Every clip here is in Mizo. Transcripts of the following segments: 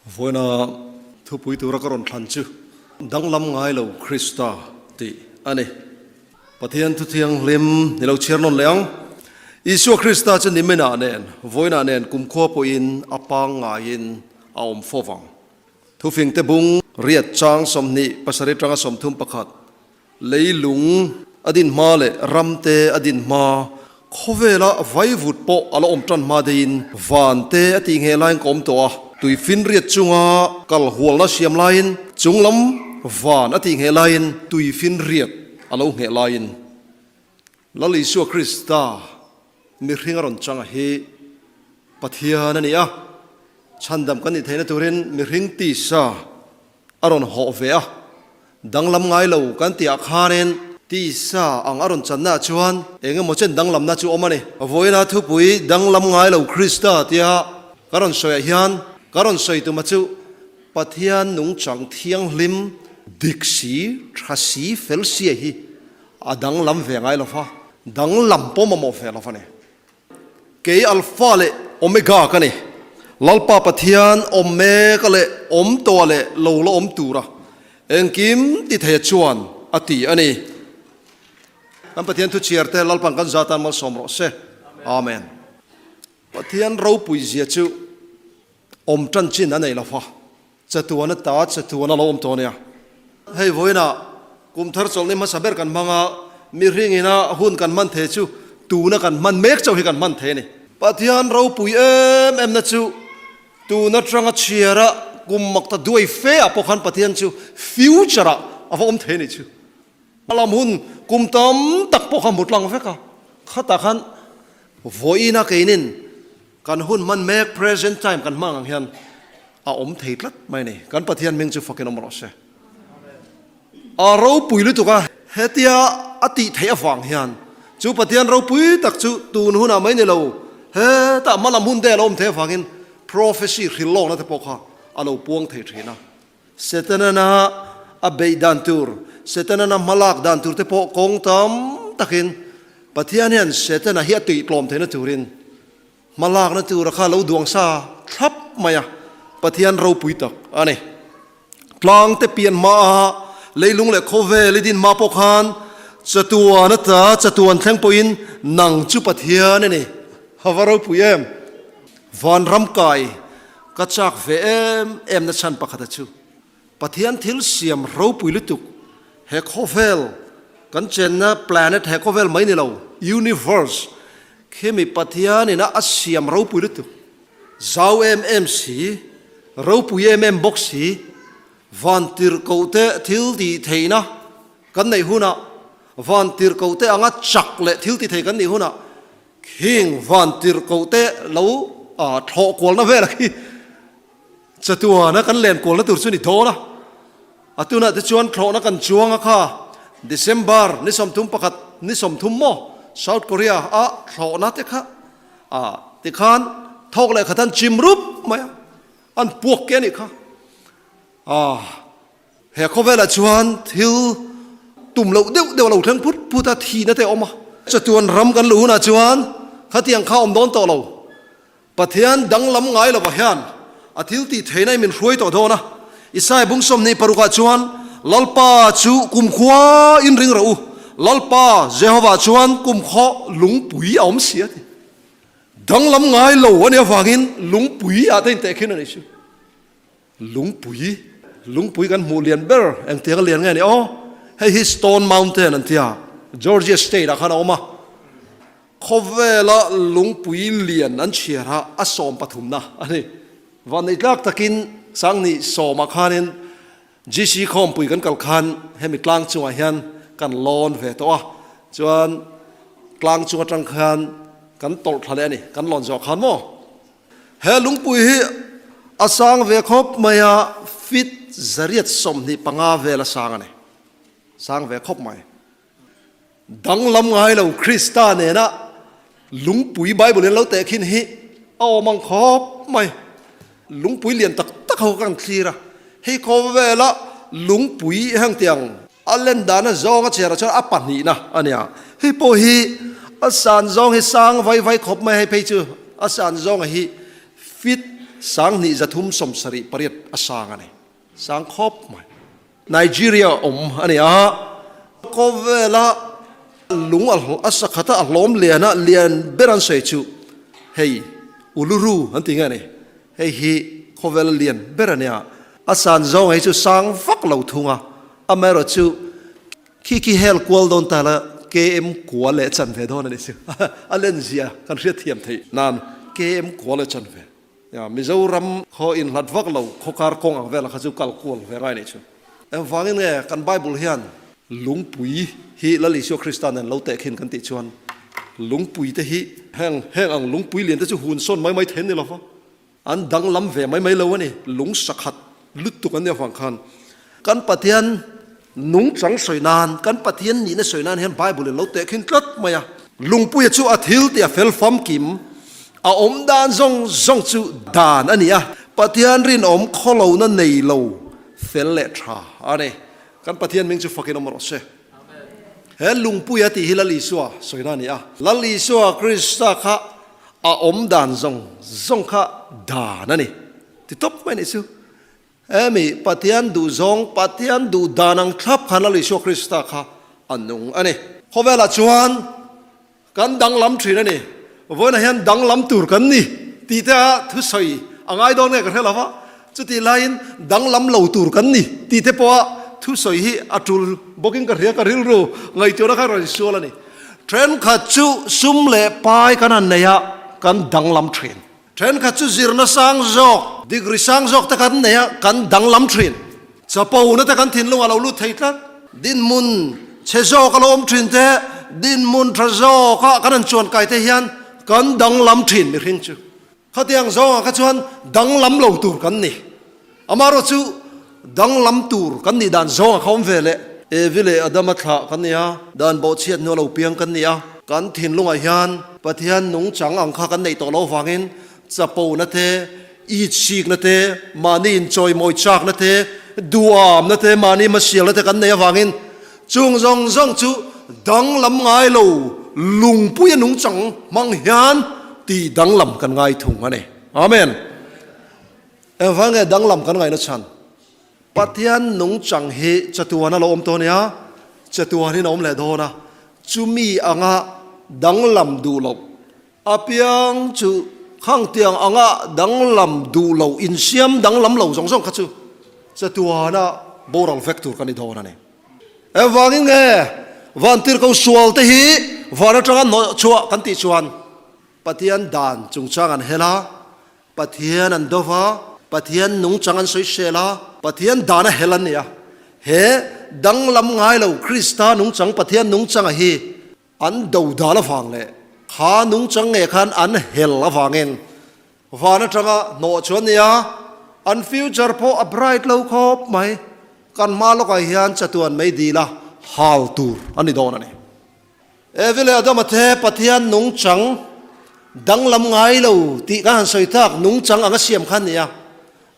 Vawiina thupui tura ka rawn thlan chu Danglam ngai lo Krista tih a ni. Pathian thu thianghlim ni lo chhiar nawn leh ang. Isua Krista chu niminah nen, vawiinah nen kumkhua pawhin a pangngaiin a awm fo vang. Thufingte bung riat chang 27 atanga 31 Leilung a din hma leh ramte a din hma, khawvela vaivut pawh a la awm tan hma deiin vante a tih ngheh laiin ka awm tawh a, tuifinriat chunga kal hualna siam laiin chunglam van a tih ngheh laiin tuifinriat a lo ngheh laiin Lal Isua Krista mihring a rawn chang a hi Pathian a ni a, chhandam kan nih theihna turin mihring tisa a rawn hawh ve a, danglam ngai lo kan tih ah khanin tisa ang a rawn channa ah chuan eng emaw chen danglamna chu awm a ni. Vawiina thupui danglam ngai lo Krista tia ka rawn sawi ah hian ka rawn sawi tuma chu Pathian nungchang thianghlim dik si, tha si, fel si a hi a danglam ve ngai lo va, danglam pawh mamawh ve lo va ni. Kei Alpha leh Omega ka ni. Lalpa Pathian awm mek a leh awm tawh leh lo la awm tura engkim ti thei chuan a ti a ni. Kan Pathian thu chhiar te Lalpan kan za tan malsawm rawh se. Amen. Pathian ropui zia chu awm tan chin a nei lo va, chatuan ata chatuan a lo awm tawh a nia. Hei vawiinah kum thar chawlhni hmasa ber kan hmang a, mihring ina hun kan hman thei chu tuna kan hman mek chauh hi kan hman thei a ni. Pathian ropui em em na chu tun atanga chhiara kum mak ta duai fe ah pawh khan Pathian chu future ah a va awm thei a nih chu. A lam hun kum tam tak pawh kha hmu tlang vek a, khatah khan vawiina keinin Kan hun hman mek, present time, kan hmang ang hian a awm thei tlat mai a ni. Kan Pathian hming chu fakin awm rawh se. A ropui lutuk a, hetia a tih theih avang hian chu Pathian ropui tak chu tun hunah mai ni lo, hetah hmalam hun te a lo awm theih avangin prophecy hrilh lawkna te pawh kha a lo puang thei thin a. Setanana a beih dan tur, Setanana hmalak dan tur te pawh kawng tam takin Pathian hian Setana hi a tihtlawm theihna turin hmalakna tura kha lo duang sa thlap mai a, Pathian ropui tak a ni. Tlang te pian hma a leilung leh khawvel i din hma pawh khan chatuan ata chatuan thleng pawhin nang chu Pathian a ni. A va ropui em! Vanram kai Ka chak ve em em na chhan pakhat a chu Pathian thil siam ropui lutuk he khawvel kan chenna planet he khawvel mai ni lo universe khimi Pathian ina a siam ropui lutuk zau em em si ropui em em bawk si van tirhkoh te thil tih theihna kan neih hunah van tirhkoh te anga chak leh thil ti thei kan nih hunah Khing van tirhkoh te lo thlawh kualna vel a khi chatuana kan len kualna tur chu ni dawn a, a tunah te chuan thlawhna kan chuang a kha December ni 31 ni 30 maw South Korea a thlawhna te kha a tikhan thawk leh khat an chim rup mai a, an puak ke a nih kha a. He khawvelah chuan thil tum loh deuh deuh a lo thleng phut phut a, thihna te a awm a. Chatuan ram kan luh hunah chuan khatiang kha a awm dawn tawh lo. Pathian danglam ngai lovah hian a thil tih theihna i min hruai tawh dawn a. Isaiah bung 26 ah chuan, Lalpa chu kumkhua in ring rawh u, Lalpa Jehovah chuan kumkhaw lungpui a awm si a ti. Danglam ngai lo a nih avangin lungpui ah te intehkhin a nih chu. Lungpui, lungpui kan hmuh lian ber engtiang a lian nge ni aw? Hei hi Stone Mountain an tia, Georgia State ah khan a awm a. Khawvela lungpui lian an chhiar a, a sawm pathumna a ni. Vanneih tlak takin Sangni sawmah khanin GC khawmpui kan kal khan hemi tlang chungah hian kan lawn ve tawh a, chuan tlang chung atang khan kan tawlh thla leh a ni, kan lawn zawh khan maw? He lungpui hi a sang ve khawp mai a, feet 125 vel a sang a ni. Sang ve khawp mai. Danglam ngai lo Krista nena lungpui Bible in lo teh khin hi a awm ang khawp mai. Lungpui lian tak tak ho kan thlir a, hei khawvela lungpui heng tiang a len dana zawng a chhiarah chuan a pahnihna a nia. Hei pawh hi a san zawng hi sang vai vai khawp mai hei phei chu a san zawng hi feet 2378 a sang a ni. Sang khawp mai. Nigeria awm a ni a, khawvela lung a sakhat a, a hlawm lian a, lian ber an sawi chu hei Uluru an ti nge a ni. Hei hi khawvela lian ber a nia. A san zawng hei chu sang vak lo thung a, amaherawh chu khi khi hel kual dawn ta la KM kua leh chanve dawn a ni chu. A lenzia kan hriatthiam theih nan KM kua leh chanve. Ya, Mizoram khaw inhlat vak lo khawkar kawng ang velah kha chu kal kual ve ngai nih chu. Engvangin nge kan Bible hian lungpui hi Lal Isua Krista nen lo tehkhin kan tih chuan lungpui te hi heng heng ang lungpui lian te chu hun sawn mai mai thein ni lova an danglam ve mai mai lo a ni, lung sakhat lutuk an nih avang khan kan Pathian nungchang sawi nan, kan Pathian nihna sawi nan hian Bible in lo tehkhin tlat mai a. Lungpuia chu a thil tih a fel famkim, a awm dan zawng zawng chu dan a ni a. Pathian rinawm khawlohna nei lo fel leh tha a ni. Kan Pathian hming chu fakin awm rawh se. He Lungpuia tih hi Lal Isua sawina a ni a. Lal Isua Krista kha a awm dan zawng zawng kha dan a ni. Ti tawp mai a nih chu. Hemi Pathian duhzawng, Pathian duh dan ang thlap khan Lal Isua Krista kha a nung a ni. Khawvelah chuan kan danglam thin a ni. Vawiinah hian danglam tur kan ni tih te a thusawi a ngai dawn nge ka hre lo va, chutih laiin danglam lo tur kan ni tih te pawha thusawi hi a tul bawkin ka hria, ka rilru ngaihtuahna kha rawn insual a ni. Thenkhat chu sum leh pai kan han nei a, kan danglam thin. Thenkhat chu zirna sang zawk, degree sang zawk te kan nei a, kan danglam thin. Chapona te kan thinlung a lo lut thei tlat. Dinhmun chhe zawk a lo awm thin te, dinhmun tha zawka kan han chuan kai te hian kan danglam thin mihring chu. Khatiang zawngah kha chuan danglam lo tur kan ni. Amaherawh chu danglam tur kan nih dan zawng a kha awm ve leh. Evi leh Adama thlah kan ni a, dan bawhchhiat hnu a lo piang kan ni a, kan thinlungah hian Pathian nungchang ang kha kan neih tawh loh vangin chapona te, itsikna te, mahni inchawimawi chakna te, duamna te, mahni hmasialna te kan neih avangin chung zawng zawng chu danglam ngai lo lungpuia nungchang hmang hian tih danglam kan ngai thung a ni. Amen. Engvang nge danglam kan ngaihna chhan? Pathian nungchang hi chatuan a lo awm tawh a nia, chatuanin a awm leh dawn a, chumi anga danglam duh loh apiang chu khangtiang anga danglam duh loh, insiam danglam lo zawng zawng kha chu chatuana boral vek tur kan ni dawn a ni. Engvangin nge vantirhko sual te hi van atanga hnawh chhuah kan tih chuan Pathian dan chungchang an hel a, Pathian an do va, Pathian nungchang an sawisel a, Pathian dan a hel an ni a. He danglam ngai lo Krista nungchang Pathian nungchanga hi an do dal avang leh kha nungchang nge khan an hel avangin van atanga hnawh chu an ni a, an future pawh a bright lo khawp mai. Kan hma lawkah hian chatuan mei dil a hal tur a ni dawn a ni. Evi leh Adama te Pathian nungchang danglam ngai lo tih kan han sawi tak, nungchang anga siam kha a ni a.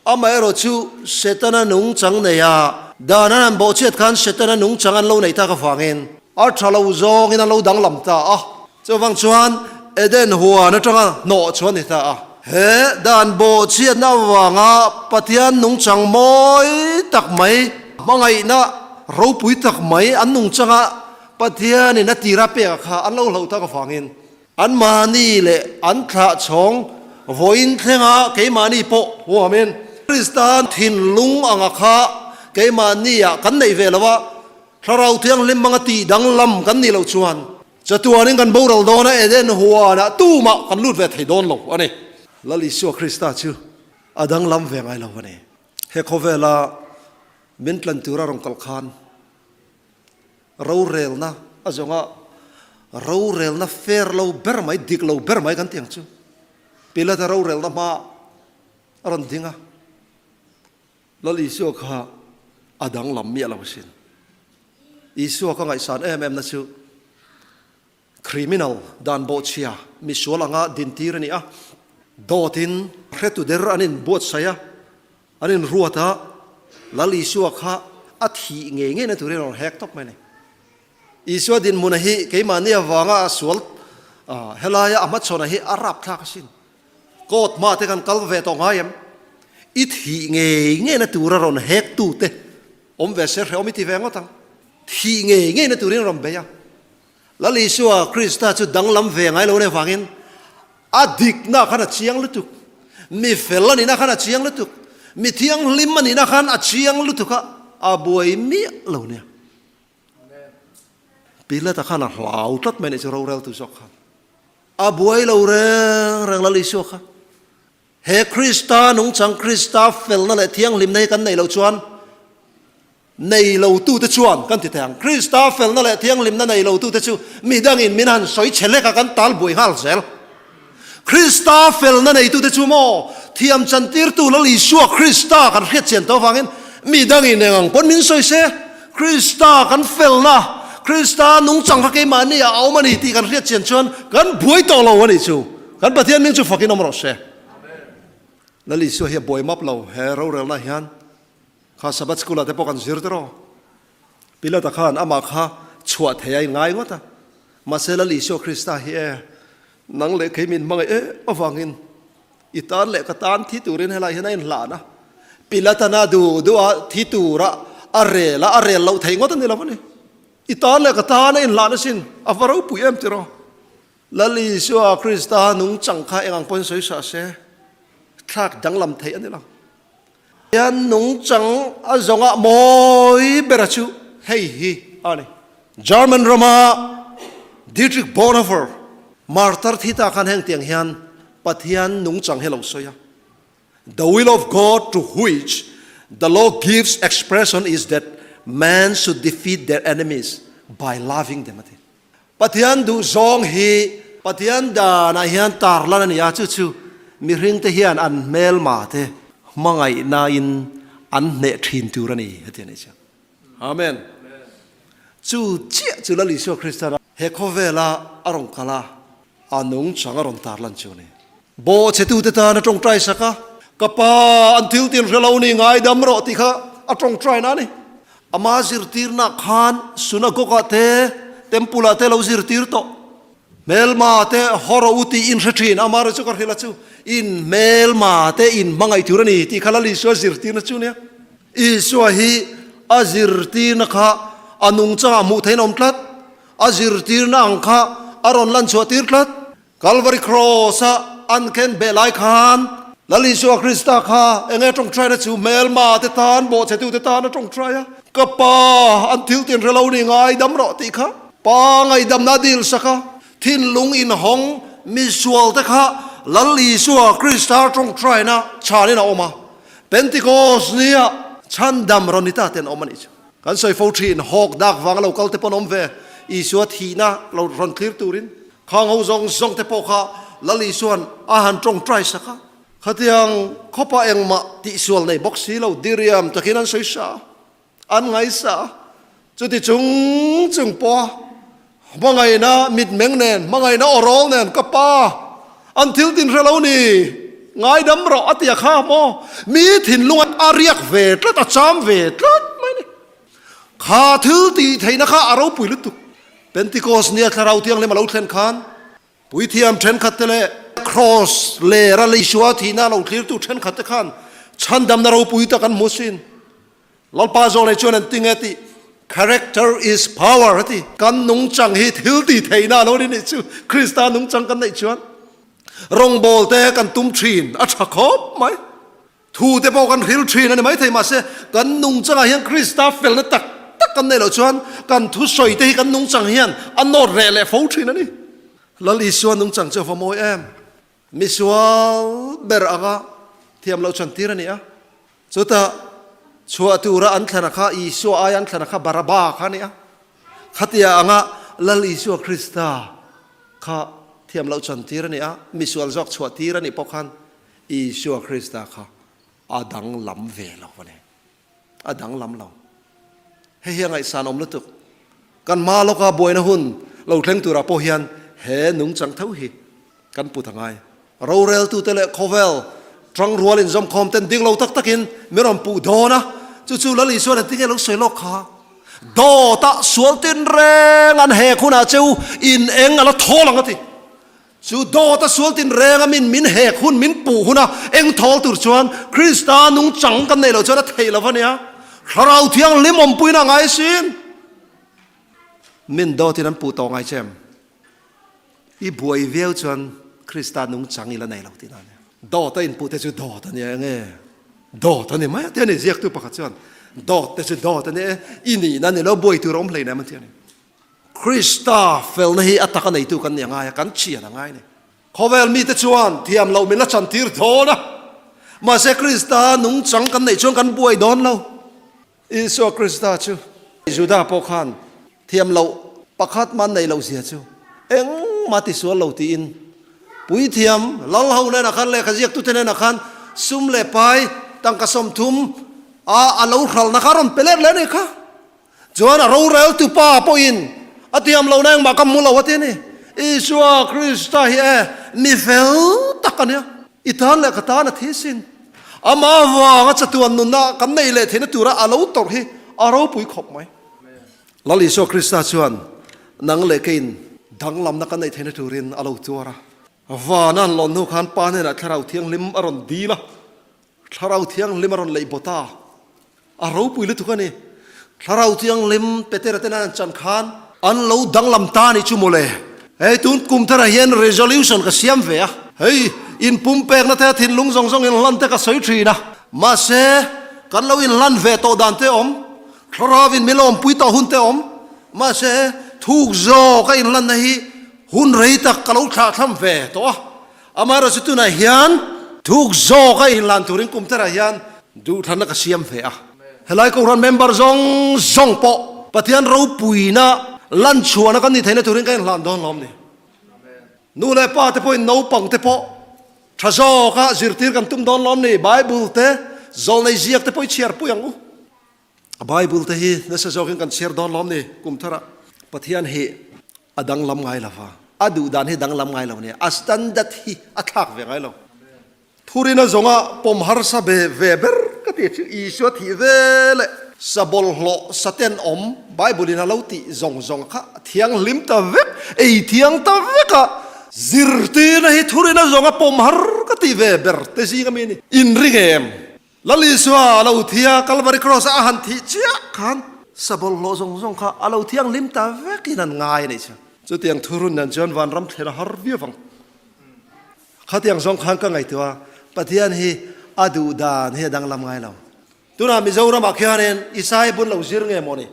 Amaherawh chu Setana nungchang nei a, dan an han bawhchhiat khan Setana nungchang an lo neih tak avangin a tha lo zawngin an lo danglam ta a. Chuvang chuan Eden huan atanga hnawh chu a ni ta a. He dan bawhchhiatna avanga Pathian nungchang mawi tak mai, hmangaihna ropui tak mai an nungchanga Pathianin a tira pek a kha an lo hloh tak avangin anmahni leh an thlah chhawng vawiin thlenga keimahni pawh huamin Krista thinlung anga kha keimahnia kan neih ve lo a, Thlarau Thianghlim hmanga tih danglam kan nih loh chuan chatuanin kan boral dawn a, Eden huanah tumah kan lut ve thei dawn lo a ni. Lal Isua Krista chu a danglam ve ngai lo a ni. He khawvela min tlan tura rawn kal khan Rorelna a zawnga rorelna fair lo ber mai, dik lo ber mai kan ti ang chu. Pilata rorelna hma a rawn ding a, Lal Isua kha a danglam miah lo asin. Isua ka ngaihsan em em na chu criminal dan bawhchhia misual anga dintir a ni a, dawtin hretu der an inbuatsaih a, An inruat a, Lal Isua kha a thih ngei ngei na turin a rawn hek tawp mai a ni. Isua dinhmuna hi keimahni avanga a sual helaia a hmachhawnah hi a rapthlak asin. Court hma te kan kal ve tawh ngai em? I thih ngei ngei na tura rawn hek tu te awm ve se hrehawm i ti ve ngawt ang. Thih ngei ngei na turin rawn bei a. Lal Isua Krista chu danglam ve ngai lo nen vangin a dikna khan a chiang lutuk, mi fel a nihna khan a chiang lutuk, mi thianghlim a nihna khan a chiang lutuk a, a buai miah lo nia. Pilata khan a hlau tlat mai nih chu roreltu zawk khan. A buai lo reng reng Lal Isua kha. He Krista nungchang, Krista felna leh thianghlimna hi kan neih loh chuan nei lotute chuan kan ti thei ang. Krista felna leh thianghlimna nei lotute chu mi dangin min han sawi chhe hlek a, kan tal buai nghal zel. Krista felna neitute chu maw thiam chantirtu Lal Isua Krista kan hriat chian tawh avangin mi dangin eng ang pawn min sawi se, Krista kan felna, Krista nungchang kha keimahni ah a awm a ni tih kan hriat chian chuan kan buai tawh lo a nih chu. Kan Pathian hming chu fakin awm rawh se. Lal Isua hi a buai map lo he rorelna hian kha Sabbath school ah te pawh kan zir tiraw. Pilata khan amah kha chhuah thei a inngai ngawt a. Mahse Lal Isua Krista hi e, nang leh kei min hmangaih em avangin i tan leh ka tan thi turin helai hian a inhlan a. Pilatana duh duh a thi tura a rel a, a rel loh theih ngawt a ni lo a ni. I tan leh ka tan a inhlan asin, a va ropui em tiraw. Lal Isua Krista nungchang kha eng ang pawhin sawi sah se, thlak danglam theih a ni lo. Hian nungchang a zawngah mawi bera chu hei hi a ni. German rama Dietrich Bonhoeffer martar thi ta khan heng tiang hian Pathian nungchang hi a lo sawi a, The will of God to which the law gives expression is that man should defeat their enemies by loving them a ti. Pathian duhzawng hi Pathian danah hian tarlan a ni a, chu chu mihringte hian an hmelma te hmangaihnain an hneh thin tur a ni, heti a ni chu. Amen. Chu chiah chu Lal Isua Krista he khawvela a rawn kal a, a nungchang a rawn tarlan chu a ni. Bawhchhetute tan a tawngtai sak a, Ka pa, an thil tin hre lo ni, ngaidam rawh tih kha a tawngtaina a ni. Ama zirtirna khan synagogue-ah te, temple-ah te lo zirtir tawh. Hmelma te haw rawh u tih in hre thin, amaherawhchu chu ka hrilh a chu, in hmelma te in hmangaih tur a ni tih kha Lal Isua zirtirna chu nia. Isua hi a zirtirna kha a nungchangah hmuh theihin a awm tlat, a zirtirna ang kha a rawn lan chhuah tir tlat. Kalvari Kraws-a an ken beh lai khan Lal Isua Krista kha eng nge tawngtaina chu hmelma te tan, bawhchhetute tan a tawngtai a. Ka Pa, an thil tin hre lo ni, ngaidam rawh tih kha Pa ngaihdamna a dil sak a. Thinlung inhawng misual te kha Lal Isua Krista tawngtaina chhanin a awm a. Pentikos nia chhandam rawn ni ta ten awm a nih chu. Kan sawi fo thin, hawk dak vanga lo kal te pawn awm ve, Isua thihna lo rawn thlir turin. Khang ho zawng zawng te pawh kha Lal Isua'n a han tawngtai sak a. Khatiang khawpa engmah tihsual nei bawk si lo diriam takin an sawi sa a, an ngaisa a. Chuti chung chung pawha hmangaihna mitmeng nen, hmangaihna awrawl nen ka pa an thil tin hre lo ni, ngaidam rawh a ti a kha maw? Mi thinlung a riak ve tlat, a cham ve tlat mai ni. Kha thil tih theihna kha a ropui lutuk. Pentikos nia Thlarau Thianghlim a lo thlen khan Puithiam thenkhat te leh Kraws lera Isua thihna lo thlirtu thenkhat te khan chhandamna ropui tak an hmu sin. Lalpa zawk nei chuan an ti nge tih Character is power a ti. Kan nungchang hi thil tih theihna a lo ni nih chu Krista nungchang kan neih chuan rawngbawl te kan tum thin a tha khawp mai. Thu te pawh kan hril thin a ni maithei mahse kan nungchangah hian Krista felna tak tak kan neih loh chuan kan thusawi te hi kan nungchang hian a nawt reh leh fo thin a ni. Lal Isua nungchang chu a va mawi em? Misual ber anga thiam loh chuan tir a ni a. Chutah chhuah tura an thlana kha Isua aia an thlana kha Baraba kha a ni a. Khatia anga Lal Isua Krista kha thiam loh chuan tir a ni a, misual zawk chhuah tir a nih pawh khan Isua Krista kha a danglam ve lo a ni. A danglam lo. Hei hi a ngaihsan awm lutuk. Kan hma lawka buaina hun lo thleng turah pawh hian he nungchang tho hi kan put a ngai. Roreltute leh khawvel tangrual inzawmkhawm ten ding lo tak takin min rawn puh dawn a, chu chu Lal Isuan a tinge lo sawi lawk kha. Dawtah sual tinreng an hek hunah cheu in eng a la thawl ang a ti. Chu dawta sual tinreng a min min hek hun, min puh hun a eng thawl tur chuan Krista nungchang kan neih loh chuan a theih lo va nia. Thlarau Thianghlim awmpuina a ngai sin. Min dawtin an puh tawh ngai che em? I buai viau chuan Krista nungchang i la nei lo tihna a nia. Dawt a inpuh te chu dawt a nia enge? Dawt a ni mai a ti a ni. Ziaktu pakhat chuan dawt te chu dawt a ni e, i nihna ni lo buai tur a awm hleinem a ti a ni. Krista felna hi a taka neitu kan ni a ngai a, kan chian a ngai a ni. Khawvel mite chuan thiam loh min la chantir dawn a, mahse Krista nungchang kan neih chuan kan buai dawn lo. Isua Krista chu Juda pawh khan thiam loh pakhat mah an neih loh zia chu engmah tisual lo tiin puithiam lal ho hnenah khan lehkha ziaktute hnenah khan sum leh pai tangka 30 a a lo hralna kha a rawn pe let leh a ni kha. Chuan a roreltu pa pawhin a tiam lohna engmah ka hmu lo a ti a ni. Isua Krista hi e mi fel tak a nia. I tan leh ka tan a thi sin. Amah avanga chatuan nunna kan neih leh theihna tura a lo tawrh hi a ropui khawp mai. Lal Isua Krista chuan nang leh keiin danglamna kan neih theihna turin a lo tuar a. Vana an lawn hnu khan Pa hnenah Thlarau Thianghlim a rawn dil a. Thlarau Thianghlim a rawn leih bawt a, a ropui lutuk a ni. Thlarau Thianghlim Petera ten an chan khan an lo danglam ta a nih chu mawle. Hei tun kum tharah hian resolution ka siam ve a, hei inpumpekna te thinlung zawng zawng inhlan te ka sawi thin a, mahse kan lo inhlan ve tawh dan te awm, Thlarauin min lawmpui tawh hun te awm, mahse thuk zawk a inhlanna hi hun rei tak ka lo thlahthlam ve tawh a. Amaherawhchu tunah hian thuk zawk a inlan turin kum terah hian duhthlanna ka siam ve a. Helai Kohhran member zawng zawng pawh Pathian ropuina lanchhuahna kan nih theihna turin ka inhlan dawn lawm ni. Nu leh pa te pawhin naupang te pawh tha zawka zirtir kan tum dawn lawm ni. Bible te zawlnei ziak te pawh i chhiar pui ang u. Bible te hi nasa zawkin kan chhiar dawn lawm ni kum tharah. Pathian hi a danglam ngai lo va, a duh dan hi danglam ngai lo nia, a standard hi a thlak ve ngai lo. Thurina zawnga pawm harsa ve ve ber ka ti chu Isua thih ve leh sa bawlhhlawh sa tenawm Bible in a lo tih zawng zawng kha a thianghlim ta vek, ei thiang ta vek a, zirtirna hi thurina zawnga pawm har ka ti ve ber te zing ami a ni. Inring em? Lal Isua a lo thi a, Kalvari Cross a han thih chiah khan sa bawlhhlawh zawng zawng kha a lo thianghlim ta vekin an ngai a nih chu. Chutiang thurun nen chuan vanram thlen a har viau vang. Khatiang zawng khan ka ngaihtuah a, Pathian hi a duh dan hi a danglam ngai lo. Tunah Mizoramah khianin Isai bun lo zir nge maw ni?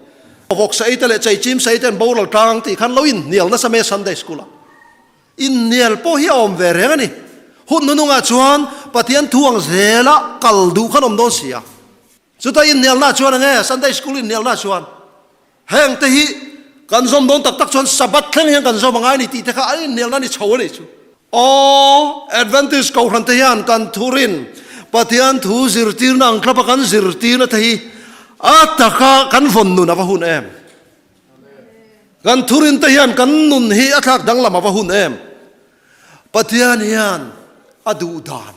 Vawk saite leh cheichim saite an boral tlang tih khan lo inhnial nasa mai a Sunday School-ah. Inhnial pawh hi a awm ve reng a ni. Hun hnunungah chuan Pathian thu ang zela kal duh khan awm dawn si a. Chuta inhnialna chuan enge Sunday School inhnialna chuan heng te hi kan zawm dawn tak tak chuan Sabbath thleng hian kan zawm a ngai ni tih te kha an inhnialna ni chho a nih chu. Aw, Adventist Kohhran te hian kan thurin Pathian thu zirtirna ang tlapa kan zirtirna te hi a taka kan vawn nun a va hun em. Kan thurin te hian kan nun hi a thlak danglam a va hun em? Pathian hian a duh dan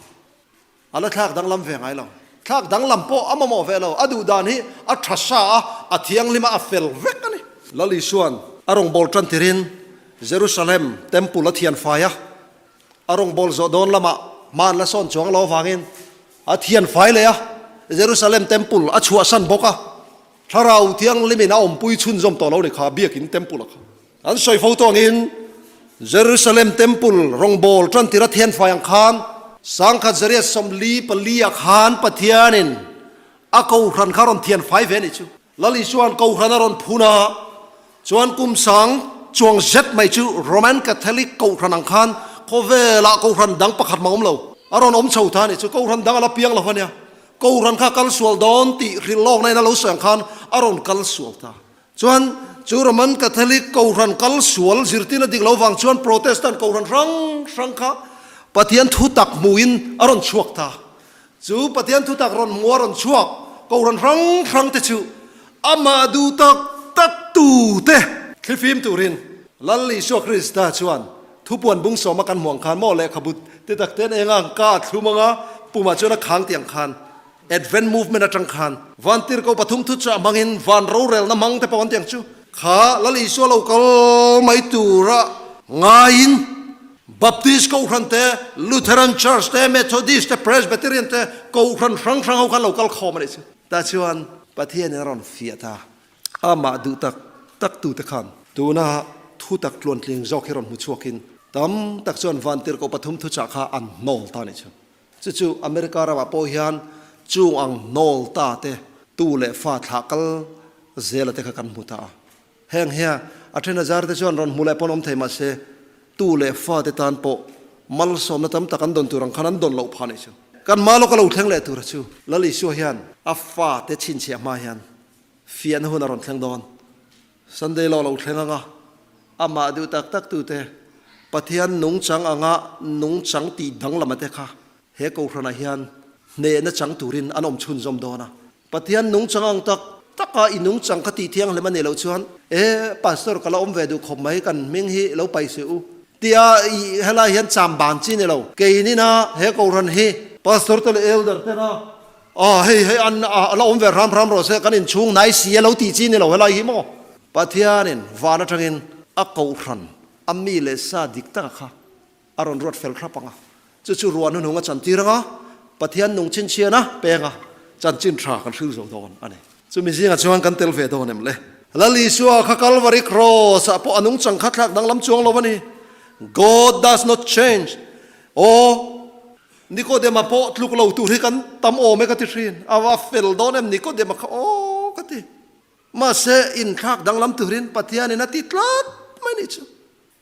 a la thlak danglam ve ngai lo. Thlak danglam pawh a mamawh ve lo. A duh dan hi a tha sa a, a thianghlim a, a fel vek a ni. Lal Isua'n a rawngbâwl tan tirin Jerusalem Temple a thian fai a, a rawngbâwl zawh dawn lamah hma an la sawn chuang lo avangin a thian fai leh a, Jerusalem Temple a chhuahsan bawk a. Thlarau Thianghlimin a awmpui chhunzawm tawh lo ni kha Biakin Temple-a kha. An sawi fo tawngin Jerusalem Temple rawngbâwl ṭantir a thianfai ang khan Sangkhat Zariat 44-ah khan Pathianin a Kohhran kha rawn thianfai ve a nih chu. Lal Isua'n Kohhran a rawn phun a, chuan kum sang chuang zet mai chu Roman Catholic Kohhran ang khan khawvelah Kohhran dang pakhat mah awm lo a rawn awm chho ta a nih chu. Kohhran dang a la piang lo a nia. Kohhran kha kal sual dawn tih hrilh lawkna in a lo sawi ang khan a rawn kal sual ta. Chuan chu Roman Catholic Kohhran kal sual zirtirna dik lo vang chuan Protestant Kohhran hrang hrang kha Pathian thutak hmuhin a rawn chhuak ta. Chu Pathian thutak rawn hmu a rawn chhuak Kohhran hrang hrang te chu amah duh tak tak tu te thlifim turin Lal Isua Krista chuan Thupuan bung sawma kan hmuh ang khan maw lehkhabu te tak ten eng ang ka thlum anga pumah chuan a khang tih ang khan Advent movement atang khan vantir ko pathum thu chah hmangin van rorelna hmang te pawh an ti ang chu kha Lal Isua lo kal mai tura ngaiin. Baptist Kohhran te, Lutheran Church te, Methodist te, Presbyterian te, Kohhran hrang hrang ho khan lo kal khawm a nih chu. Tah chuan Pathianin a rawn fiah ta. Amah duh tak tak tute khan tuna thu tak tluantling zawk hi rawn hmu chhuakin tam tak chuan Vantirhkoh pathum thuchah kha an hnawl ta a nih chu. Chu chu America ramah pawh hian chung ang hnawl ta te tu leh fa thlah kal zela te kha kan hmu ta a. Heng hia a then azar te chuan rawn hmu leh pawn awm thei mahse tu leh fa te tan pawh malsawmna tam tak an dawn tur ang khan an dawn loh phah a nih chu. Kan hma lawka lo thleng leh tura chu Lal Isua hian a fa te chhinchhiah hma hian fiahna hun a rawn thleng dawn. Sunday law lo thleng anga amah duh tak tak tute Pathian nungchang anga nungchang tih danglam ate kha he Kohhranah hian hnehna chang turin an awm chhunzawm dawn a. Pathian nungchang ang tak taka i nungchang kha tih thianghlim a nih loh chuan, E, Pastor ka la awm ve duh khawp mai, kan hming hi lo paih suh u. Tia i helai hian cham ban chi ni lo. Keinina he Kohhran hi Pastor te leh Elder tena Aw hei hei an a la awm ve hram hram rawh se, kan inchhung hnai si a lo tih chi ni lo helai hi maw? Pathianin van atangin a Kohhran a mi leh sa dik taka kha a rawn ruat fel thlap ang a, chu chu ruah hnuhnung a chantir ang a, Pathian nung chhinchhian a peng a, chanchin tha kan hril zo dawn a ni. Chumi zingah chuan kan tel ve dawn em le? Lal Isua kha Kalvari Cross ah pawh a nungchang kha thlak danglam chuang lo a ni. God does not change. Aw, Nikodema pawh tluk lo tur hi kan tam awm e ka ti thin. A va fel dawn em Nikodema kha aw ka ti. Mahse inthlak danglam turin Pathianin a ti tlat mai ni chu.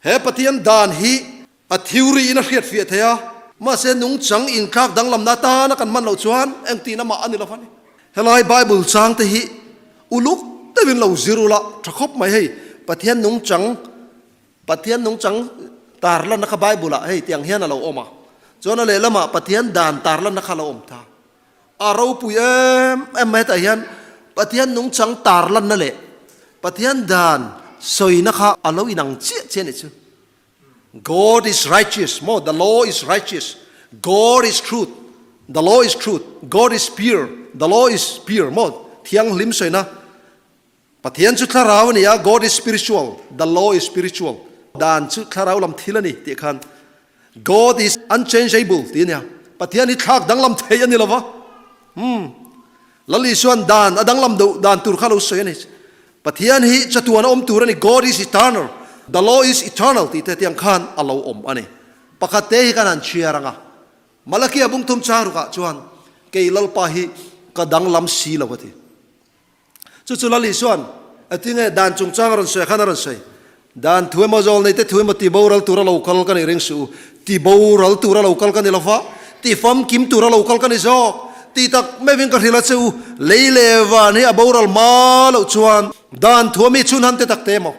He Pathian dan hi a theory in a hriatfiah thei a, mahse nungchang inthlak danglamna atana kan hman loh chuan engtin amah a ni lo va ni. Helai Bible chang te hi uluk deuhin lo zir ula tha khawp mai hei Pathian nungchang Pathian nungchang tarlanna kha Bible ah hei tiang hian a lo awm a, chuan a lehlamah Pathian dan tarlanna kha a lo awm ta. A ropui em em mai hetah hian Pathian nungchang tarlanna leh Pathian dan sawina kha a lo inang chiah chiah a nih chu. God is righteous maw, the law is righteous, God is truth, the law is truth, God is pure, the law is pure maw, thianghlim sawina Pathian chu thlarau a ni a, God is spiritual, the law is spiritual, dan chu thlarau lam thil a ni tih khan God is unchangeable tih a nia, Pathian hi thlak danglam thei a ni lo va, hmm, Lal Isuan dan a danglam deuh dan tur kha lo sawi a ni. Pathian hi chatuan a awm tur a ni, God is eternal, the law is eternal tih te tiang khan a lo awm a ni. Pakhat te hi kan han chhiar ang a, Malakia bungthum chang rukah chuan kei Lalpa hi ka danglam si lo a ti. Chu chu Lali chuan a ti nge dan chungchang a rawn sawi khan a rawn sawi. Dan thu emaw zawl neite thu emaw ti boral tura lo kal ka nih ring suh u. Ti boral tura lo kal ka ni lova, ti famkim tura lo kal ka ni zawk. Ti tak meuhin ka hrilh a che u, lei leh van hi a boral hma loh chuan dan thu ami chhun han te tak te emaw,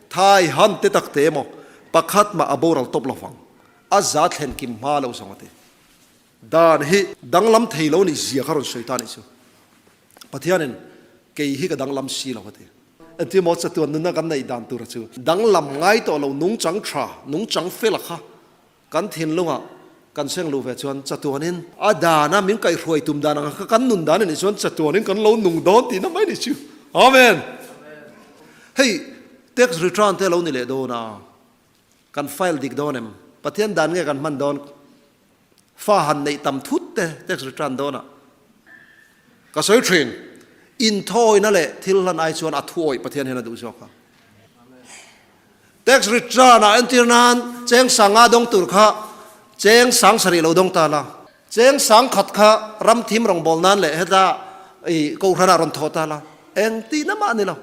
thai han te tak te emaw pakhat mah a boral tawp lovang. A za thlen kim hma loh zawng a ti. Dan hi danglam thei lo nih zia kha rawn sawi ta nih chu. Pathianin kei hi ka danglam si lo a ti. Engtin maw chatuan nunna kan neih dan tura chu danglam ngai tawh lo nungchang tha, nungchang fela kha kan thinlungah kan seng luh ve chuan chatuanin a dana min kaihhruai tum dan ang kha kan nun dan a nih chuan chatuanin kan lo nung dawn tihna mai nih chu. Amen. Hei tax return te lo ni leh dawn a, kan file dik dawn em? Pathian dan nge kan hman dawn? Fa han neih tam thut te tax return dawnah ka sawi thin. Inthawina leh thil hlan ai chuan a thuawih Pathian hian a duh zawk a. Tax return ah entir nan cheng sanga dawng tur kha cheng sang sarih lo dawng ta la. Cheng sang khat kha ram thim rawngbâwl nan leh heta i kohhran ah rawn thawh ta la. Eng tihna mah a ni lo.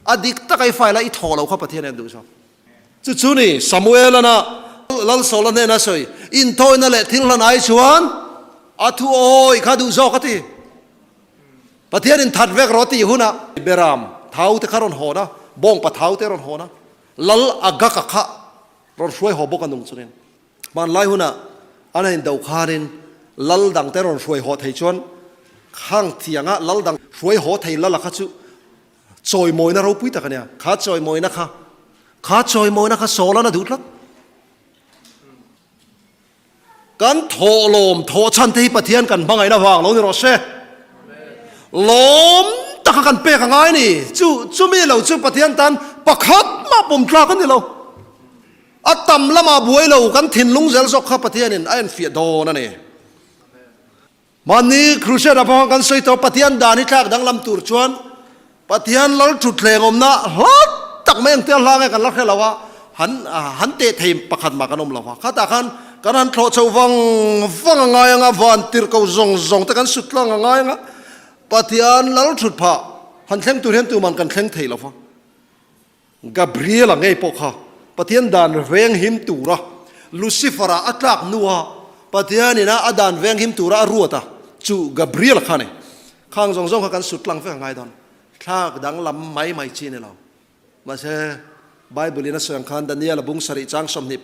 A dik taka i file a i thawh lo kha Pathian hian a duh zawk. Chu chu ni, Samuelana Lal Saula hnena sawi, Inthawina leh thil hlan ai chuan a thu awi kha duh zawk a ti. Pathianin that vek rawh tih hunah Beram thau te kha rawn hawn a, bawngpa thau te rawn hawn a, Lal Agaka kha rawn hruai haw bawk a nung chungin. Hmanlai hunah an han indo khanin Lal dang te rawn hruai haw thei chuan khang thianga Lal dang hruai haw thei Lala kha chu Chawimawina ropui tak a nia. Kha chawimawina kha, kha chawimawina kha Sawlan a duh tlat. Kan thawhlawm thawh chhan te hi Pathian kan hmangaihna vang lo ni rawh se. Lawm taka kan pek a ngai ni. Chu, chumi lo chu Pathian tan pakhat mah pawm tlak a ni lo. A tam lamah buai lo kan thinlung zel zawk kha Pathianin a enfiah dawn a ni. Mahni Crusade ah pawh khan kan sawi tawh Pathian dan hi thlak danglam tur chuan Pathian lal thutthleng awmna hla tak mai ang te a hla nge kan la hre lo a, han han teh thei pakhat mah kan awm lo va. Khatah khan kan han thlawh chho vang vang a ngai ang a, van tirhko zawng zawng te kan sut tlang a ngai ang a, Pathian lal thut phah han thleng tur hian tuman kan thleng thei lo va. Gabriel-a ngei pawh kha Pathian dan venghim tura Lucifer-a a tlak hnua Pathianin-a a dan venghim tura a ruat a, chu Gabriel-a kha a ni. Khang zawng zawng kha kan sut tlang vek a ngai dawn. Thlak danglam mai mai chi a ni lo. Mahse, Bible-in a sawi ang khan Daniel-a bung sarih chang 25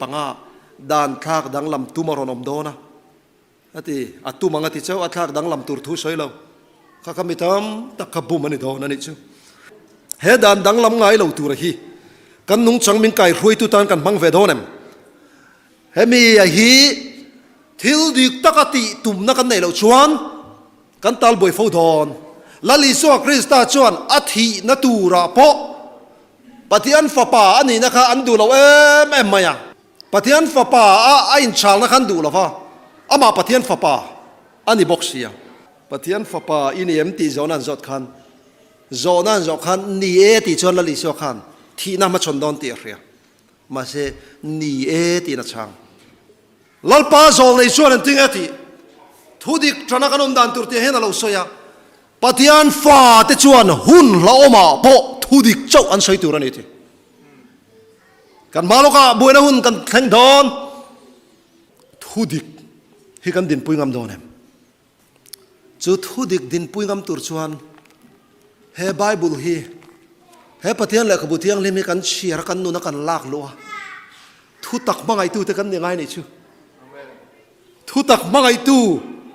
dan thlak danglam tum a rawn awm dawn a. A ti, a tum ang a ti chauh, a thlak danglam tur thu sawi lo. Kha kha mi tam tak kha bum a ni dawn a nih chu. He dan danglam ngai lo tura hi kan nungchang min kai hruaitu tan kan hmang ve dawn em? Hemi a hi thil dik taka tih tumna kan neih loh chuan kan tal buai fo dawn. Lal Isua Krista chuan a thihna turah pawh Pathian Fapa a nihna kha an duh lo em em mai a. Pathian Fapa a a inchhalna khan duh lo va, amah Pathian Fapa a ni bawk sia. Pathian Fapa i ni em tih zawhna an zawt khan, zawhna an zawh khan ni e tih chuan Lal Isua khan thihna hmachhawn dawn tih a hria. Mahse, ni e tiin a chhang. Lalpa zawlnei chuan an ting e tih thu dik tana kan awm dan tur tih hian a lo sawi a. Pathian fate chuan hun hlauhawmah pawh thu dik chauh an sawi tur a ni tih. Kan hma lawkah buaina hun kan thleng dawn. Thu dik hi kan dinpui ngam dawn em? Chu thu dik dinpui ngam tur chuan he Bible hi, he Pathian lehkhabu thianghlim hi kan chhiar a, kan nuna kan lak luh a, thu tak hmangaihtute kan ni ngai nih chu. Thu tak hmangaihtu,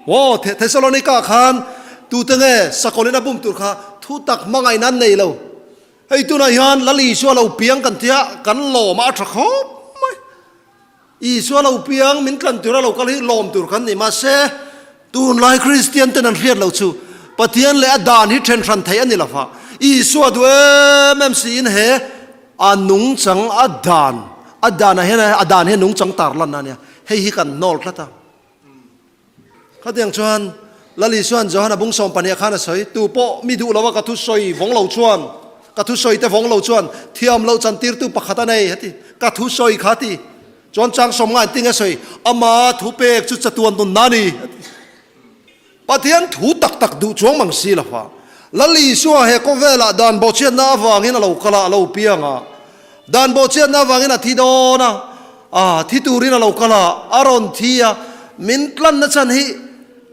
Aw, Thesalonika khan tute nge sakawlin a bum tur kha thu tak hmangaihna an nei lo. Hei tunah hian Lal Isua lo piang kan tia kan lawm a, a tha khawp mai. Isua lo piang min tlan tura lo kal hi lawm tur kan ni. Mahse, tunlai Kristian ten an hriat loh chu Pathian leh a dan hi then hran theih a ni lova. Isua duh em em siin he a nungchang a dan, a danah hian a dan hi a nungchang tarlanna a nia. Hei hi kan hnawl tlat a. Khatiang chuan Lal Isua'n Johana bung 12 khan a sawi, Tu pawh mi duh lova ka thusawi vawng lo chuan, ka thusawi te vawng lo chuan thiam loh chantirtu pakhat a nei, heti, ka thusawi kha ti. Chuan chang sawm ngain tinge sawi, Ama thupek chu chatuan nunna a ni, heti. Pathian thu tak tak duh chuang mang si lova, Lal Isua he khawvelah dan bawhchhiatna avangin a lo kal a, a lo piang a. Dan bawhchhiatna avangin a thi dawn a, a thi turin a lo kal a, a rawn thi a. Min tlanna chhan hi,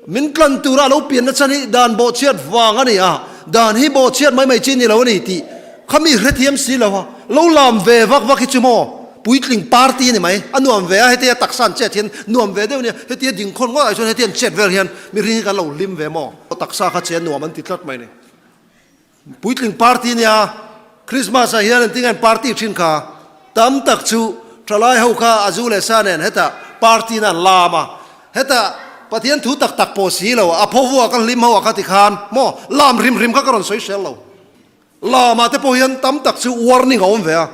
min tlan tura a lo pianna chhan hi dan bawhchhiat vang a ni a, dan hi bawhchhiat mai mai chi ni lo a ni tih kha mi hrethiam si lo a, lo lam ve vak vak hi chu maw? Puitling party a ni mai, a nuam ve a, hetia taksa an chet hian nuam ve deuh a nia, hetia dingkhawn ngawt ah chuan hetia an chet vel hian mihring hi kan lo hlim ve maw? Taksa kha che nuam an ti tlat mai a ni. Puitling party a nia, Christmas ah hian engtin nge an party thin kha, tam tak chu thalai ho kha a zu leh sa nen hetah party na an lam a, hetah Pathian thu tak tak pawh si lo, a pho vuah ka hlim ho ah kha tikhan maw lam hrim hrim kha ka rawn sawi hrel lo. Lamah te pawh hian tam tak chu warning a awm ve a,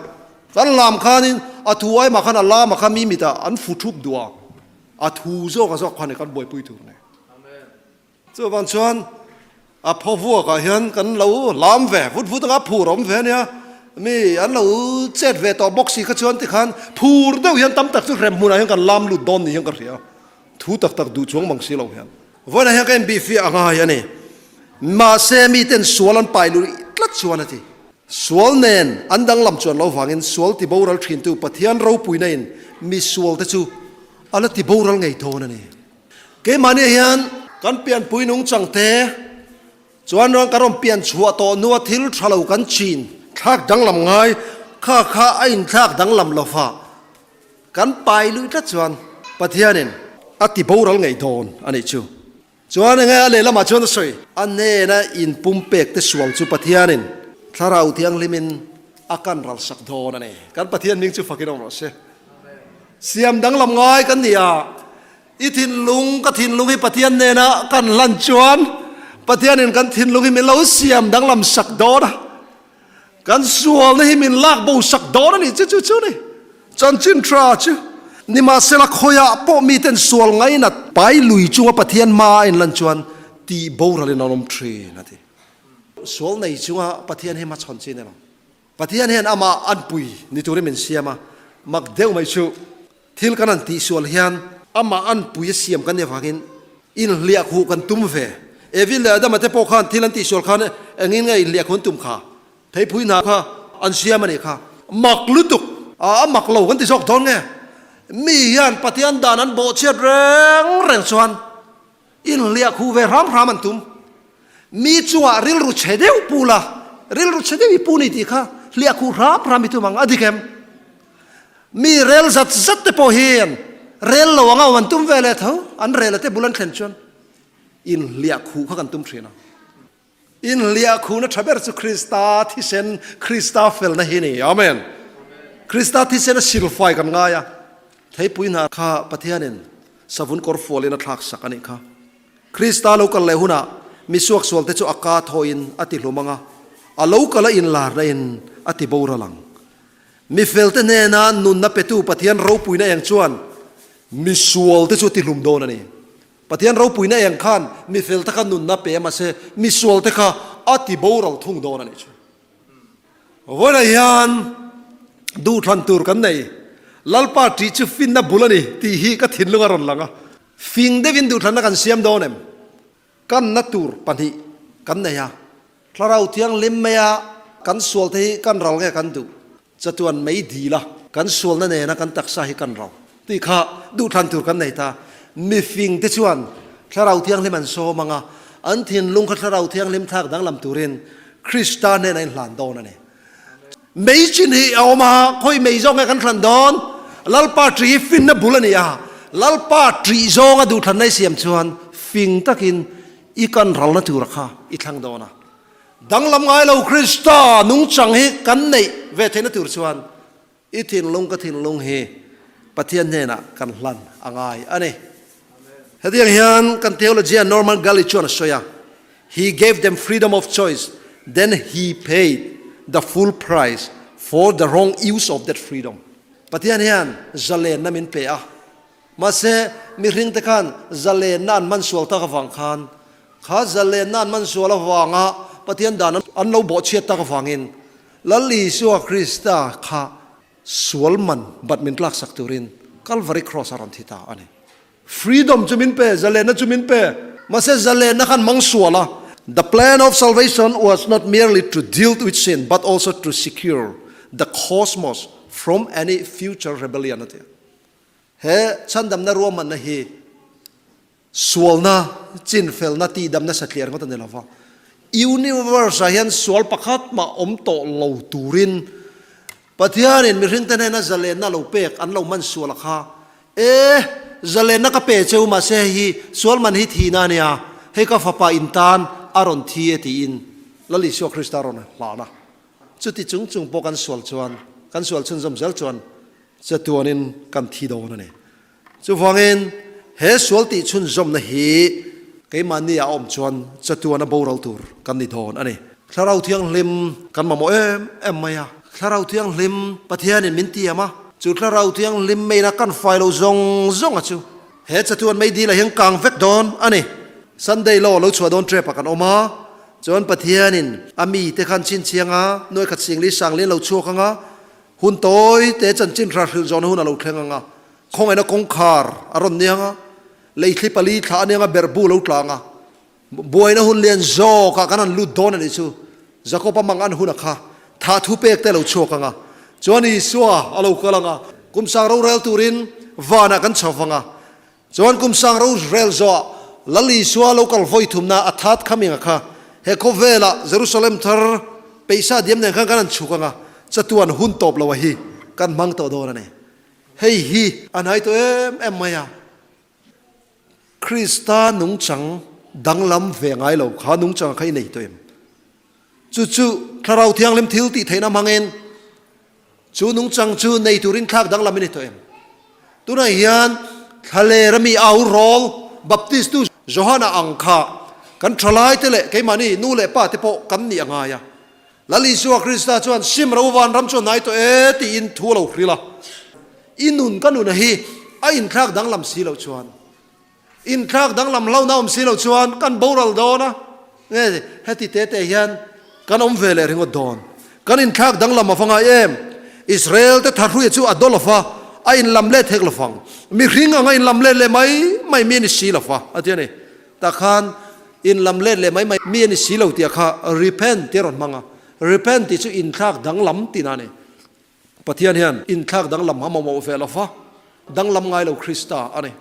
kan lam khanin a thu aimah khan a lama kha mi mitah an fu thup duh a, a thu zawk a zawk kha ni kan buaipui tur ni. Chuvang chuan a phaw vuakah hian kan lo lam ve vut vut anga phur a awm ve a nia, mi an lo chet ve tawh bawk si kha chuan tikhan phur deuh hian tam tak chu hrem hmunah hian kan lam lut dawn ni hian ka hria. Thu tak tak duh chuang mang si lo hian. Vawiinah hian ka inbihfiah a ngai a ni. Mahse miten sual an pai luih tlat chuan a ti. Sual nen an danglam chuan lo vangin sual ti boral thintu Pathian ropuina in mi sual te chu a la ti boral ngei dawn a ni. Keimahni hian kan pianpui nungchang te chuan rawn kan rawn pian chhuah tawh hnua thil tha lo kan chin thlak danglam ngai kha kha a inthlak danglam lova. Kan pai luih tlat chuan Pathianin a ti boral ngei dawn a nih chu. Chuan enge a lehlamah chuan a sawi? A hnena inpumpek te sual chu Pathianin Thlarau Thianghlimin a kan ralsak dawn a ni. Kan Pathian hming chu fakin awm rawh se. Siam danglam ngai kan ni a, i thinlung ka thinlung hi Pathian hnena kan hlan chuan Pathianin kan thinlung hi min lo siam danglam sak dawn a. Kan sualna hi min lak bo sak dawn a ni, chu chu chu ni. Chanchin tha chu nimahsela khawiah pawh miten sual ngainat pai lui chunga Pathian hma a inlan chuan tih boralin an awm thin a ti. Sual nei chunga Pathian hi hmachhawn chi a ni lo. Pathian hian amah anpui ni turin min siam a, mak deuh mai chu thil kan han tihsual hian amah anpui a siam kan nih avangin inhliah khuh kan tum ve. Evi leh Adama te pawh khan thil an tihsual khan engin nge inhliah khuh an tum kha? Theipui hna kha an siam a nih kha. Mak lutuk! A mak lo kan ti zawk dawn nge? Mi hian Pathian dan an bawhchhiat reng reng chuan Inhliah khuh ve hram hram an tum. Mi chungah rilru chhe deuh pu la, rilru chhe deuh i pu ni tih kha hliah khuh hram hram i tum ang, a dik em? Mi rel zat zat te pawh hian rel lo anga awm an tum ve leh tho, an rel a te bul an thlen chuan inhliah khuh kha kan tum thin a. Inhliah khuhna tha ber chu Krista thisen, Krista felna hi a ni. Amen. Krista thisen a silfai kan ngai a. Theipui hna kha Pathianin savun kawr fualin a thlak sak a nih kha. Krista lo kal leh hunah mi suaksualte chu a ka thawhin a ti hlum ang a, a lo kal a inlarna in a ti boral ang. Mi felte hnena nunna petu Pathian ropuina eng chuan mi sualte chu a ti hlum dawn a ni. Pathian ropuina eng khan mi felte kha nunna pe mahse mi sualte kha a ti boral thung dawn a nih chu. Vawiinah hian duhthlan tur kan nei. Lalpa ṭih chu finna bul a ni tih hi ka thinlung a rawn lang a. Fing deuhin duhthlanna kan siam dawn em? Kanna tur pahnih kan nei a. Thlarau thianghlim maia kan sualte hi kan ral nge kan duh? Chatuan mei dil a, kan sualna nena kan taksa hi kan ro tih kha duhthlan tur kan nei ta. Mifing te chuan Thlarau Thianghlim an sawm ang a, an thinlung kha Thlarau Thianghlim thlak danglam turin Krista hnenah in hlan dawn a ni. Mei chin hi a awm a, khawi mei zawng nge kan hlan dawn? Lalpa ṭih hi finna bul a ni a, Lalpa ṭih zawnga duhthlanna i siam chuan fing takin i kan ralna tura kha i thlang dawn a. Danglam ngai lo Krista nungchang hi kan neih ve theihna tur chuan i thinlung ka thinlung hi Pathian hnenah kan hlan a ngai a ni. Hetiang hian kan theologian Norman Gully chuan a sawi a, He gave them freedom of choice, then he paid the full price for the wrong use of that freedom. Pathian hian zalenna min pe a, Mahse, mihringte khan zalenna an hman sual tak avang khan, kha zalenna an hman sual avanga Pathian dan an lo bawhchhiat tak avangin Lal Isua Krista kha sual man bat min tlaksak turin Calvary Cross a rawn thi ta a ni. Freedom chu min pe, zalenna chu min pe, mahse zalenna khan hmang sual a. The plan of salvation was not merely to deal with sin but also to secure the cosmos from any future rebellion a ti a. He chhandamna ruahmanna hi sualna, chinfelna, tihdamna satliah ringawt a ni lova. Universe-ah hian sual pakhat mah awm tawh lo turin Pathianin mihringte hnena zalenna lo pek an lo man sual a kha. E, zalenna ka pe cheu mahse hei hi sual man hi thihna a nia, hei ka fapa in tan a rawn thi e tiin Lal Isua Krista a rawn hlan a. Chuti chung chung pawh kan sual chuan, kan sual chhunzawm zel chuan Chatuanin kan thi dawn a ni. Chuvangin he sual tih chhunzawmna hi keimahni a awm chuan chatuana boral tur kan ni dawn a ni. Thlarau Thianghlim kan mamawh em em mai a. Thlarau Thianghlim Pathianin min tiam a, chu Thlarau Thianghlim meina kan fai lo zawng zawng a chu he chatuan mei dil ah hian kang vek dawn a ni. Sunday law lo chhuah dawn trep ah kan awm a, chuan Pathianin a mite khan chhinchhiang a, nuaikhat singli sanglin lo chhuak ang a, Hun tawi te chanchin hra hrilh zawhna hun a lo thleng ang a, khawngaihna kawngkhar a rawn niang a, leithli pali thla a niang a, berhbu a lo tlang a, buaina hun lian zawkah kan han lut dawn a nih chu. Jakob-a mang an hun a kha thah thu pek te a lo chhuak ang a, chuan Isua a lo kal ang a, kum sang rorel turin vanah kan chho vang a, Chuan kum sang ro rel zawhah Lal Isua lo kal vawi thumna a that kha minga kha he khawvelah Jerusalem thar peihsa diam nen khan kan han chhuk anga chatuan hun tawp lo a hi kan hmang tawh dawn a ni. Hei hi a hnai tawh em em mai a. Krista nungchang danglam ve ngai lo kha nungchang kha i nei tawh em? Chu chu Thlarau Thianghlim thil tih theihna hmangin Chu nungchang chu nei turin thlak danglam i ni tawh em? Tunah hian thlalera mi au rawl Baptistu Johana ang kha kan thalaite leh keimahni nu leh pa te pawh kan nih a ngai a. Lal Isua Krista chuan sim ro vanram chu a hnai tawh e tiin thu a lo hrilh a. I nun ka nuna hi a inthlak danglam si loh chuan, inthlak danglam hlauhna awm si loh chuan kan boral dawn a, nge heti te te hian kan awm ve leh ringawt dawn. Kan inthlak danglam a va ngai em? Israel te tharhruia chu a daw lo va, a inlam let hek lo vang. Mihring anga inlam let leh mai mai mi a ni si lo va, a ti a ni. Tah khan inlam let leh mai mai mi a ni si lo tih kha repent tih a rawn hmang a. Repent tih chu inthlak danglam tihna a ni. Pathian hian inthlak danglam a mamawh ve lo va, danglam ngai lo Krista a ni.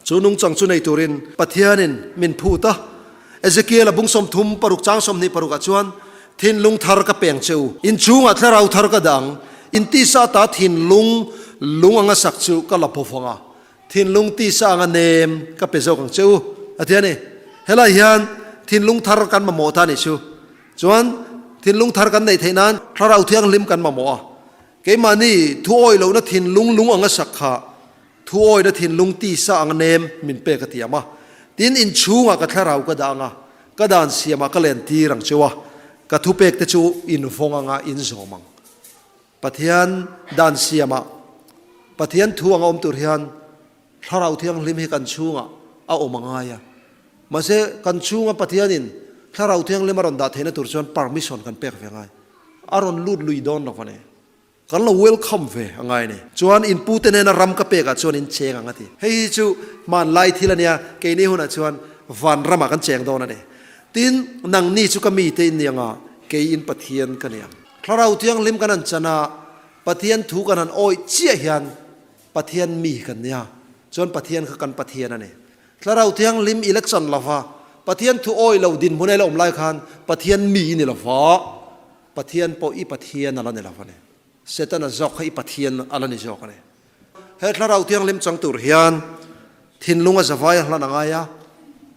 Chu nungchang chu nei turin Pathianin min phut a. Ezekiel-a bung 36 chang 26 ah chuan, Thinlung thar ka peng che u, inchhungah thlarau thar ka dang, in tisa ata thinlung lung anga sak chu ka la bawk vang a, thinlung tisa anga nem ka pe zawk ang che u, a ti a ni. Helai hian thinlung thar kan mamawh ta a nih chu. Chuan thinlung thar kan neih theih nan thlarau thianghlim kan mamawh a, keimahni thuawi lohna thinlung lung anga sak kha thuawina thinlung tisa anga nem min pek a tiam a. Tin, inchhungah ka thlarau ka dah anga, ka dan siamah ka len tir ang cheu a, ka thupek te chu invawng anga inzawm ang. Pathian dan siamah Pathian thu anga awm tur hian Thlarau Thianghlim hi kan chhungah a awm a ngai a. Mahse, kan chhunga Pathianin Thlarau Thianghlim a rawn dah theihna tur chuan permission kan pek ve ngai. A rawn lut lui dawn lo a ni. Kan lo welcome ve a ngai a ni. Chuan in pute nena ram ka pekah chuan in cheng ang a ti. Hei hi chu hmanlai thil a nia, keini hunah chuan van ramah kan cheng dawn a ni. Tin, nangni chu ka mite in ni anga, kei in Pathian ka ni ang. Thlarau Thianghlim kan han chan a, Pathian thu kan han awih chiah hian Pathian mi kan nia, chuan Pathian kha kan Pathian a ni. Thlarau Thianghlim i la chan lova, Pathian thu awih lo dinhmun a i la awm lai khan Pathian mi i ni lova, Pathian pawh i Pathian a la ni lo a ni. Setana zawk kha i Pathian a la ni zawk a ni. He Thlarau Thianghlim chang tur hian thinlung a zavai a hlan a ngai a,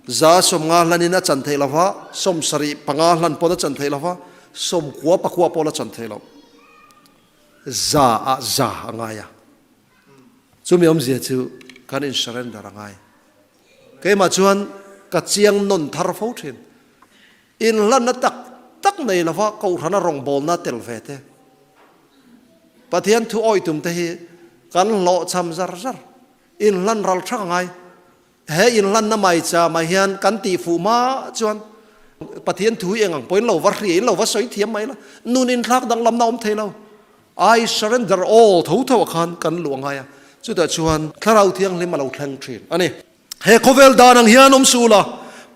150 hlanin a chan theih lova, 75 hlan pawn a chan theih lova, 99 pawh la chan theih loh. Za ah za a ngai a, chumi awmzia chu kan in surrender a ngai. Keimah chuan ka chiang nawn thar fo thin. Inhlanna tak tak nei lova Kohhrana rawngbawlna tel ve te, Pathian thu awih tum te hi kan hlawhchham zar zar. Inhlan ral thak a ngai. He inhlanna mai chamah hian kan tih fuh hma chuan Pathian thu hi eng ang pawhin lo va hria in lo va sawi thiam mai la, nun inthlak danglamna awm thei lo. I surrender all tho tho ah khan kan luh a ngai a, chutah chuan Thlarau Thianghlim a lo thleng thin a ni. He khawvel dan ang hian awm suh la,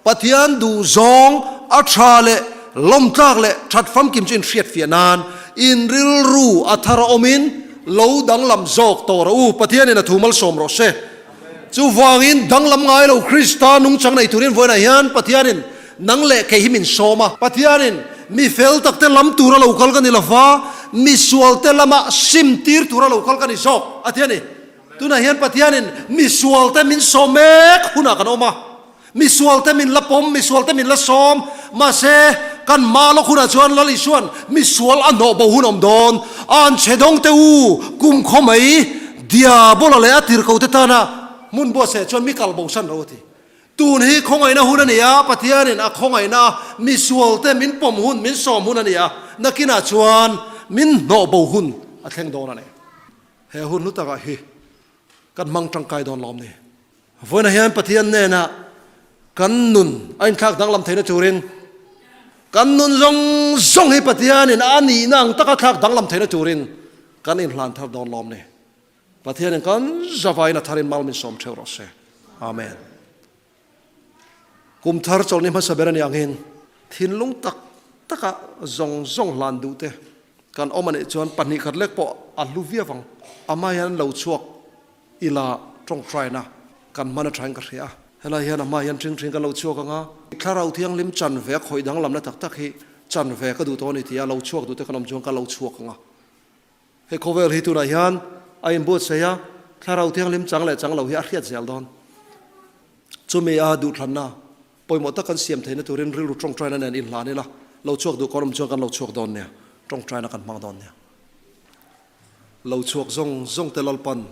Pathian duhzawng a tha leh lawmtlak leh that famkim chu inhriatfiah nan in rilru a thar a awmin lo danglam zawk tawh rawh u, Pathianin a thu malsawm rawh se. Chuvangin danglam ngai lo Krista nungchang nei turin vawiinah hian Pathianin nang leh kei hi min sawm a. Pathianin mi fel takte lam tura lo kal ka ni lova, mi sualte lama sim tir tura lo kal ka ni zawk a ti a ni. Tunah hian Pathianin mi sualte min sawm mek hunah kan awm a. Mi sualte min la pawm, mi sualte min la sawm, mahse kan mah lawk hunah chuan Lal Isua'n mi sual a hnawh bo hun awm dawn. A an chhe dawng te u, kum khaw mai Diabola leh a tirhkote tana hmun buatsaih chuan mi kal bosan ro a ti. Tun hi khawngaihna hun a ni a, Pathianin a khawngaihna a mi sualte min pawm hun, min sawm hun a ni a, nakinah chuan min hnawh bo hun a thleng dawn a ni. He hun hlu takah hi kan hmang tangkai dawn lawm ni. Vawiinah hian Pathian hnenah kan nun a inthlak danglam theihna turin kan nun zawng zawng hi Pathianin a nihna ang taka thlak danglam theihna turin kan inhlan thar dawn lawm ni. Pathianin kan zavaiin a tharin mal min sawm theuh rawh se. Amen. Kum thar chawlhni hmasa ber a nih angin thinlung tak taka zawng zawng hlan duh te kan awm a nih chuan 2 khat lek pawh a hlu viau ang. Amah hian lo chhuak Ila tawngtaina kan hman athain ka hria a, helai hian a hma hian ṭhing ṭhing ka lo chhuak ang a, Thlarau Thianghlim chan ve a khawih danglamna tak tak hi chan ve ka duh tawh a ni tia lo chhuak duh te kan awm chuan ka lo chhuak ang a. Hei khawvel hi tunah hian a inbuatsaih a, Thlarau Thianghlim chang leh chang lo hi a hriat zel dawn. Chumi a duhthlanna pawimawh tak kan siam theihna turin rilru tawngtaina nen inhlan ila, lo chhuak duh kan awm chuan kan lo chhuak dawn nia, tawngtaina kan hmang dawn nia. Lo chhuak zawng zawng te Lalpan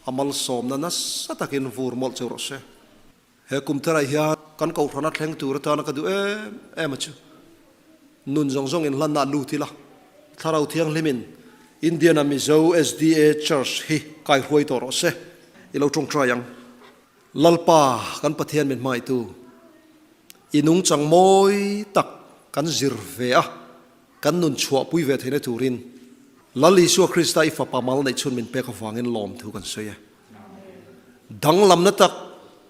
a malsawmna nasa takin vur mawlh cheu rawh se. He kum tharah hian kan kohhrana thleng tur atana ka duh em em a chu. Nun zawng zawng inhlanna lut ila, Thlarau Thianghlimin. Indiana Mizo SDA Church hi kaihruai tawh rawh se. I lo tawngtai ang. Lalpa kan Pathian min hmaitu, i nungchang mawi tak kan zir ve a, kan nun chhuahpui ve theihna turin Lal Isua Krista i Fapa mal neih chhun min pek avangin lawmthu kan sawi e. Danglamna tak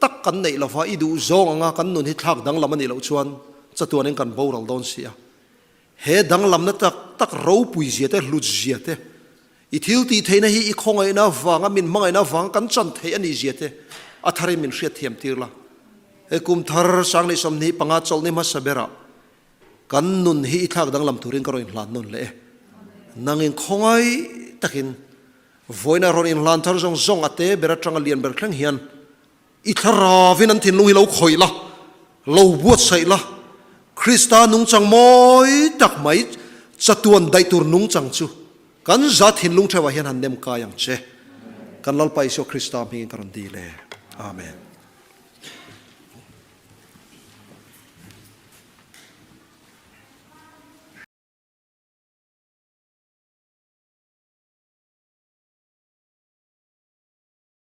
tak kan neih lova i duh zawng anga kan nun hi thlak danglam a nih loh chuan chatuanin kan boral dawn si a. He danglamna tak tak ropui zia te, hlut zia te, i thil tih theihna hi i khawngaihna avanga min hmangaihna avanga kan chan theih a nih zia te a tharin min hriatthiam tir la. He kum thar 2025 chawlhni hmasa berah kan nun hi i thlak danglam turin ka rawn inhlan nawn leh e. Nangin khawngaih takin vawiina rawn inhlan thar zawng zawng a te ber atanga lian ber thleng hian I thlaravin an thinlung hi lo khawih la, lo buatsaih la, Krista nungchang mawi tak mai chatuan daih tur nungchang chu kan za thinlung theuhah hian han nem kai ang che. Kan Lalpa Isua Krista hmingin ka rawn dil e. Amen.